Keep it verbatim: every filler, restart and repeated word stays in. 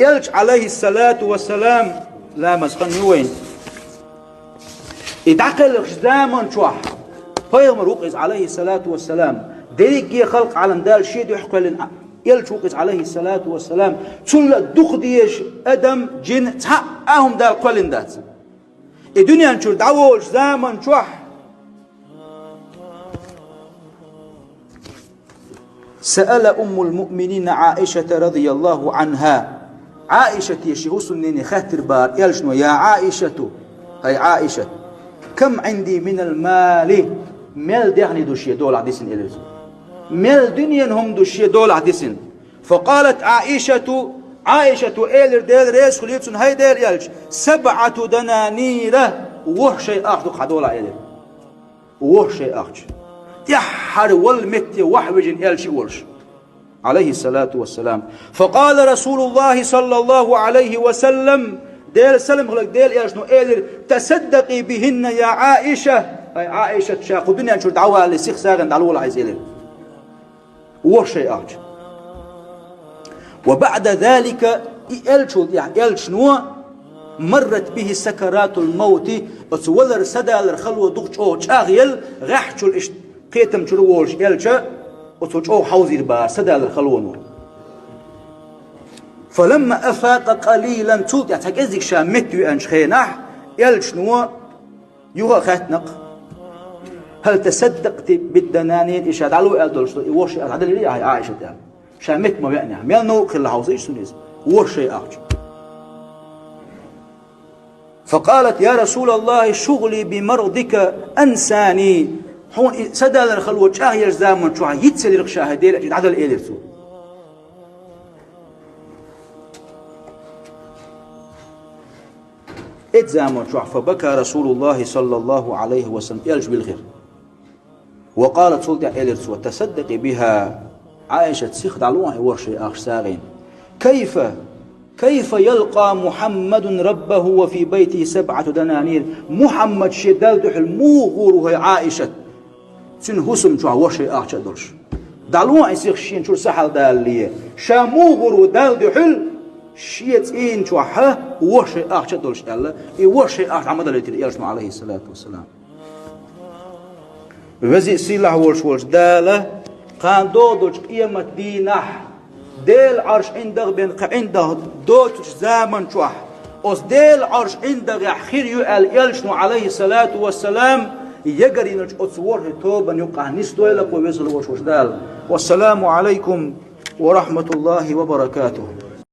Элча, Ӏалайхиссалату вассалам, ламаз хан ю вайн. И дӀакхелхача заман чохь пайхамар ву-кх иза, Ӏалайхиссалату вассалам, дерриге халкъ Ӏалам Дала шен дуьхьа кхоьллина элча ву-кх иза, Ӏалайхиссалату вассалам, цул а дукха дезаш адам, джин цхьа а хӀума Дала кхоьллина дац. И дуьнен чуьра дӀаволучу заман чохь سأل أم المؤمنين عائشة رضي الله عنها. Ӏаишате шен хӀусамнене хаьттира бара элчано: «Я Ӏаишату, хӀай Ӏаишат, кам Ӏинди минал мали, мел дехне ду шен долахь дисина?» — элира цо. Мел дуьненан хӀума ду шен долахь дисина? Факъалат Ӏаишату, Ӏаишата элира, Дела реза хуьлийла цунна: «ХӀай Делан элча, сабӀату дананира, ворхӀ шайн ахча ду-кх хьан долахь», — элира. ВорхӀ шайн ахча. ТӀаьххьара валла метте вахьа вижина элча а волуш, Ӏалайхиссалату вассалам. Факъала Расулуллахи саллаллаху Ӏалайхи ва саллам, Делан салам хуьлда Делан элчано элира: «Тасаддакъи бихӀинна, я Ӏаиша». ХӀай Ӏаишат, ша кху дуьнен чуьра дӀавалале, сиха сагӀина дӀалолахь иза, элира. ВорхӀ шайн ахча. Ва баъда залика, и элчул тӀаьхьа элчано, маррат бихӀи сакаратул мавти, оцу валар, садалар хало дукха чӀогӀа чӀагӀъелла, гӀеххьачул иштта кхетам чуьра волуш элча, оцу чӀогӀа хьовзийра бара садалар халоно. Фаламма афакъа къалилан, цул тӀаьхьа цхьа кӀеззиг ша меттавеанчу хенахь, элчано юха а хаьттина-кх: «ХӀал тасаддакъти биддананир?» — и ша дӀало аьлла долуш ду, и ворхӀ шайн ахча дӀаделира ахьа, Ӏаишата аьлла. Ша меттаца ма веана ахьа. Мел новкъа хилла хьовзийша цунна иза. ВорхӀ шайн ахча. Факъалат: «Я Расулаллахи, шугӀли бимардика ансани». Хьуна и садалар хало чӀагӀъеллачу заман чохь йицъелира-кх ша, хӀай Делан элча, дӀадала, элира цо. Эцу заман чохь фабака Расулуллахи саллаллаху Ӏалайхи ва саллам, элча вилхира. Ва къала, цул тӀаьхьа элира цо: «Тасаддакъи бихӀа, Ӏаишат, сиха дӀало ахьа и ворхӀ шайн ахча сагӀина. Кайфа, кайфа ялкъа Мухьаммадун раббахӀу ва фи байтихӀи сабӀату дананир?» Мухьаммад шен Далла дуьхьал муха гӀур ву, хӀай Ӏаишат, цуьнан хӀусам чохь ворхӀ шайн ахча а долуш? ДӀало ахьа сиха шена чуьра сахьал далале. Ша муха гӀур ву Далла дуьхьал, шен цӀийнан чохь ворхӀ шайн ахча а долуш, аьлла, и ворхӀ шайн ахча дӀа ма далийтира элчано, Ӏалайхиссалату вассалам. Веза а, сийлахь а волуш волчу Дала кхана догӀу долчу къематан дийнахь, Делан Ӏарш ӀиндагӀ бен кхин ӀиндагӀ доцучу заман чохь, оцу Делан Ӏарш ӀиндагӀехь хир ю аьлла элчано, Ӏалайхиссалату вассалам, ягарйиначу оцу ворхӀе тобанна юккъехь нисдойла-кх вай, веза а волуш волчу Дала. Вассаламу Ӏалайкум ва рахьматуллахӀи ва баракатухӀ.